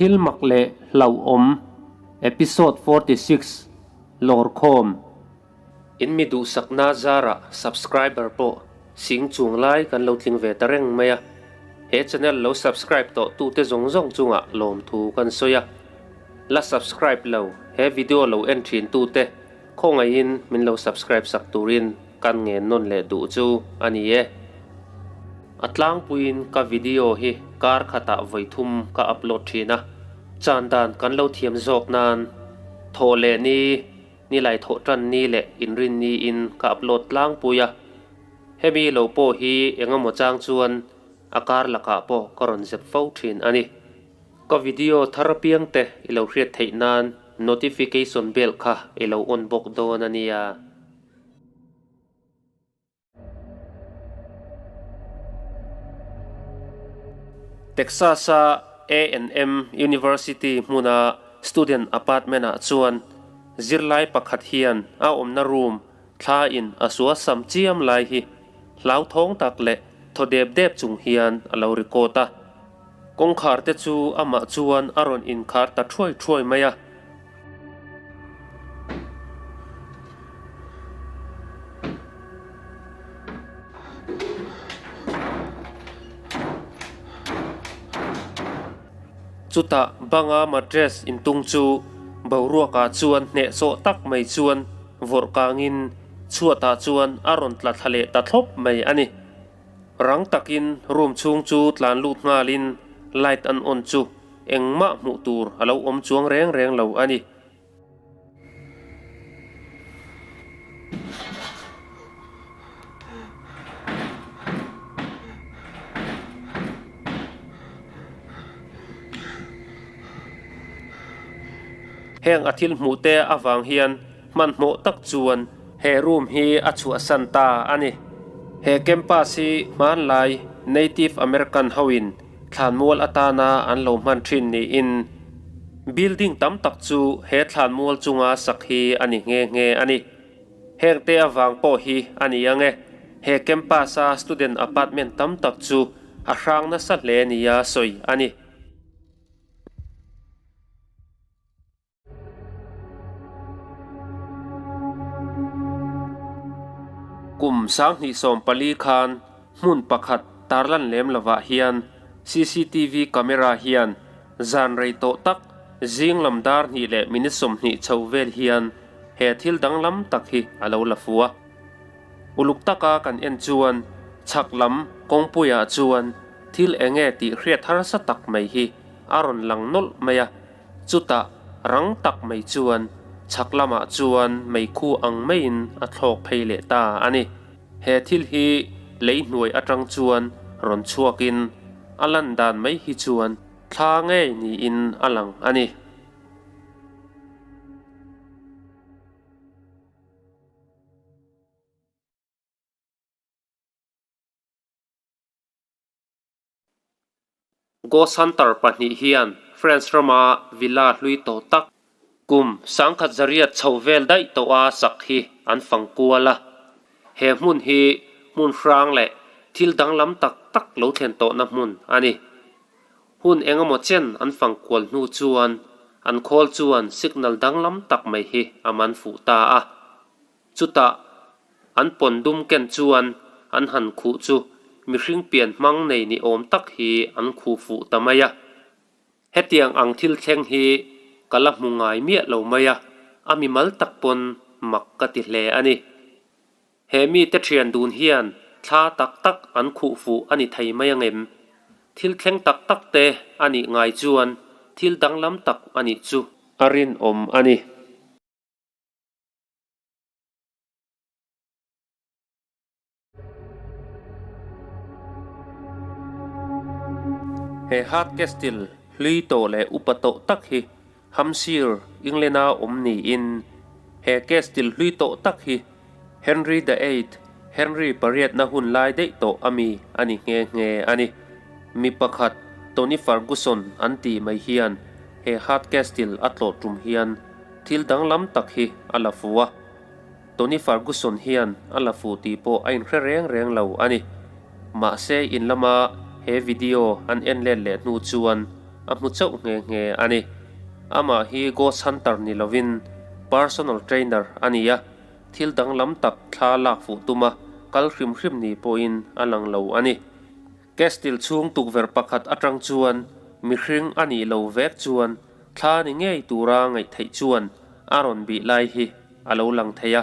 Thil mak leh hlauhawm Episode 46 Lawrkhawm. In mi duhsakna zarah subscriber pawh sing chung lai kan lo tling ve ta reng mai a, he channel lo subscribe tawh tute zawng zawng chungah lawmthu kan sawi a, la subscribe lo he video lo en thin tute Khawngaihin min lo subscribe sak turin kan ngen nawn leh duh chu a ni e. A tlangpuiin ka video hi kar khatah vawi thum ka upload thin a, chan dan kan lo thiam zawk nan thawh leh ni, nilai thawh tan ni leh inrin niin ka upload tlangpui a. Hemi lo pawh hi engemaw chang chuan a kar lakah pawh ka rawn zep fo thin a ni. Ka video thar apiang te i lo hriat theih nan notification bell kha i lo on bawk dawn a nia. Texas-a A&M University hmuna student apartment-ah chuan zirlai pakhat hian a awmna room thla in a sual sam chiam lai hi hlauthawng tak leh thaw dep dep chung hian a lo record a. Kawngkhar te chu amah chuan a rawn inkhar ta thuai thuai mai a. Chutah banga mattress intung chu boruakah chuan hnehsawh tak mai chuan vawrh kangin chhuatah chuan a rawn tla thla leh ta thlawp mai a ni. Rang takin room chhung chu tlan lut nghalin light an on chu engmah hmuh tur a lo awm chuang reng reng lo a ni. Heng a thil hmuh te avang hian hmanhmawh tak chuan he room hi a chhuahsan ta a ni. He campus hi hmanlai Native American hoin thlanmual atana an lo hman thin niin building tam tak chu he thlanmual chunga sak hi a ni nghe nghe a ni. Heng te avang pawh hi a ni ang e, he campus-a student apartment tam tak chu a hrang nasa hle nia sawi a ni. Kum 2014 khan hmun pakhat tarlan lem lovah hian cctv camera hian zan rei tawh tak zing lam dar hnih leh minute 20 chho vel hian he thil danglam tak hi a lo la fu a. Uluk taka kan en chuan chhak lam kawngpuiah chuan thil eng nge tih hriat harsa tak mai hi a rawn lang nawlh mai a. Chutah rang tak mai chuan chhak lamah chuan meikhu ang maiin a thlawk phei leh ta a ni. He thil hi lei hnuai atang chuan rawn chhuakin a lan dan mai hi chuan thla ngei niin a lang a ni. Ghost Hunter pahnih hian France rama villa hlui tawh tak kum 1800 chho vel daih tawha sak hi an fang kual a. He hmun hi hmun hrang leh thil danglam tak tak lo thlen tawhna hmun a ni. Hun engemaw chen an fang kual hnu chuan an khawl chuan signal danglam tak mai hi a man fuh ta a. Chutah an pawn dum ken chuan an han khuh chu mihring pian hmang nei ni awm tak hi an khuh fuh ta mai a. Hetiang ang thil thleng hi ka la hmu ngai miah lo mai a, a mimal tak pawn mak ka ti hle a ni. He mite thian dun hian thla tak tak an khuh fuh a ni thei mai angem? Thil thleng tak tak te a nih ngai chuan thil danglam tak a nih chu a rinawm a ni. He Hart Castle hlui tawh leh upa tawh tak hi Hampshire, England-a awm niin he castle hlui tawh tak hi Henry the Eighth, Henry pariatna hun lai daih tawh a mi a ni nghe nghe a ni. Mi pakhat Tony Ferguson an tih mai hian he Hart Castle a tlawh tum hian Thil danglam tak hi a la fu a, Tony Ferguson hian a la fu tih pawh a inhre reng reng lo a ni. Mahse in lama he video an en let leh hnu chuan a hmu chauh nghe nghe a ni. Amah hi ghost hunter ni lovin personal trainer a ni a, thil danglam tak thla lak fuh tuma kal hrim hrim ni pawhin a lang lo a ni. Castle chhung tukverh pakhat atang chuan mihring a nih lo vek chuan thla ni ngei tura ngaih theih chuan a rawn bih lai hi a lo lang thei a.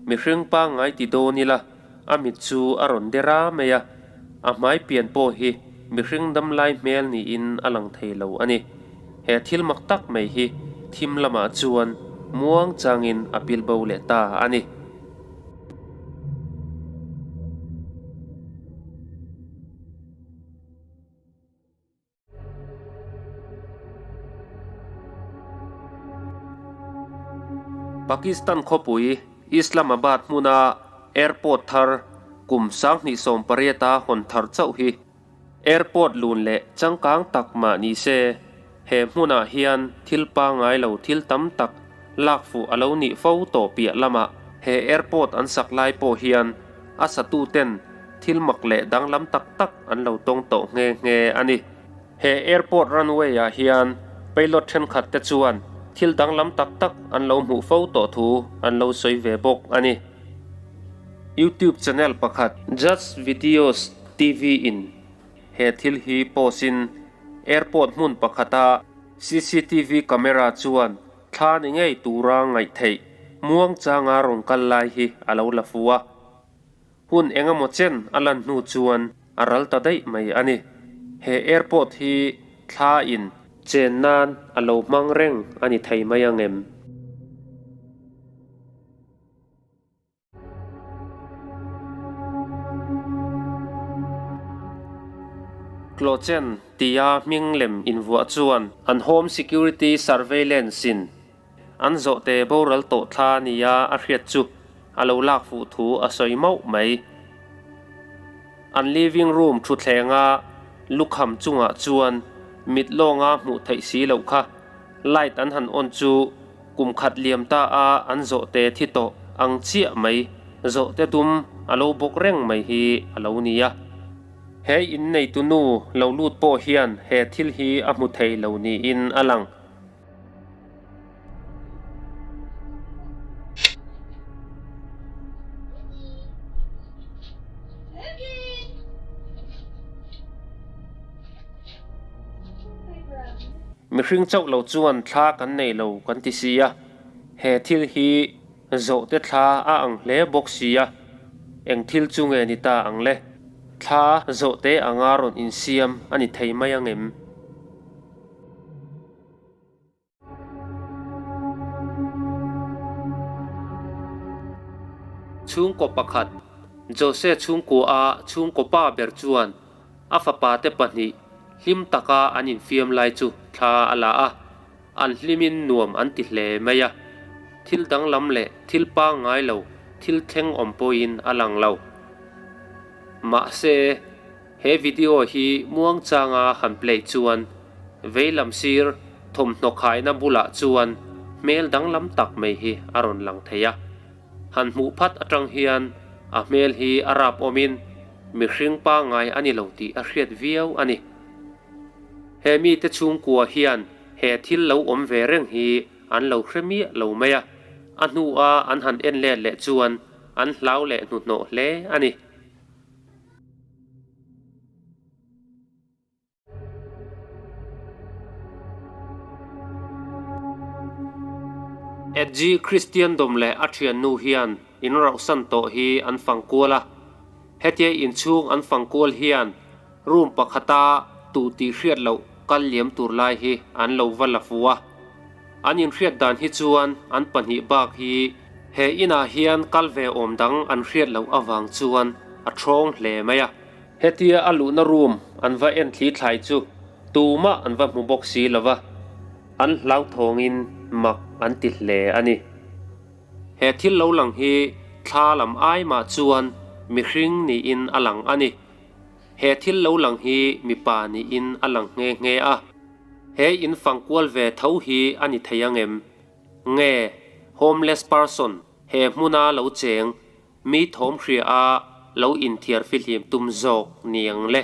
Mihring pangngai ti dawn ila a mit chu a rawn de ra mai a, a hmai pian pawh hi mihring damlai hmel niin a lang thei lo a ni. He thil mak tak mai hi thim lamah chuan muang changin a pil bo leh ta a ni. Pakistan khawpui Islamabad hmuna airport thar kum 2018 a hawn thar chauh hi airport lun leh changkang tak mah ni se, he hmunah hian thil pangngai lo thil tam tak lak fuh a lo nih fo tawh piah lamah he airport an sak lai pawh hian a satuten thil mak leh danglam tak tak an lo tawng tawh nghe nghe a ni. He airport runway ah hian pilot thenkhat te chuan thil danglam tak tak an lo hmuh fo tawh thu an lo sawi ve bawk a ni. YouTube channel pakhat Just Videos TV in he thil hi post in airport hmun pakhata cctv camera chuan thla ni ngei tura ngaih theih muangchanga rawn kal lai hi a lo la fu a. Hun eng emaw chen a lan hnu chuan a ral ta daih mai a ni. He airport hi thla in chen nan a lo hmang reng a ni thei mai ang em? Klochen tia hming lem invuah chuan an home security surveillance in An zawhte boral tawh thla nia a hriat chu a lo lak fuh thu a sawi mauh mai. An living room thuthlenga lukham chungah chuan mit lawnga hmuh theih si loh kha light an han on chu kum khat liam ta a an zawhte thi tawh ang chiah mai zawhte dum a lo bawk reng mai hi a lo ni a. He inneitu nu lo lut pawh hian he thil hi a hmu thei lo niin a lang. Mihring chauh lo chuan thla kan nei lo kan ti si a, he thil hi zawhte thla a ang hle bawk si a, eng thil chu nge ni ta ang le? Thla zawhte anga rawn insiam a ni thei mai ang em? Chhungkaw pakhat, Jose chhungkua-a chhungkaw pa ber chuan a fapate pahnih hlim taka an infiam lai chu thla a la a, an hlimin nuam an ti hle mai a. Thil danglam leh thil pangngai lo thil thleng awm pawhin a lang lo. Mahse. He video hi muangchanga han play chuan veilam sir thawmhnaw khaina bulah chuan hmel danglam tak mai hi a rawn lang thei a. Han hmuh phat atang hian a hmel hi a rap awmin mihring pangngai a ni lo tih a hriat viau a ni. He mite chhungkua hian he thil lo awm ve reng hi an lo hre miah lo mai a, a hnua an han en let leh chuan an hlau leh hnuhnawh hle a ni. Edgy Christian dawm leh a thiannu hian in rauhsan tawh hi an fang kual a, hetia inchhung an fang kual hian room pakhata tu tih hriat loh kal liam tur lai hi an lo va la fu a. An inhriat dan hi chuan an pahnih bak hi he inah hian kal ve awm dang an hriat loh avang chuan a thawng hle mai a. Hetia a luhna room an va en thli thlai chu tumah an va hmu bawk si lo va, an hlauthawngin mak an ti hle a ni. He thil lo lang hi thla lam ai mah chuan mihring niin a lang a ni. He thil lo lang hi mipa niin a lang nghe nghe a. He in fang kual ve tho hi a ni thei ang em? Nge homeless person he hmuna lo cheng mi thawm hria a lo inthiar fihlim tum zawk ni ang le?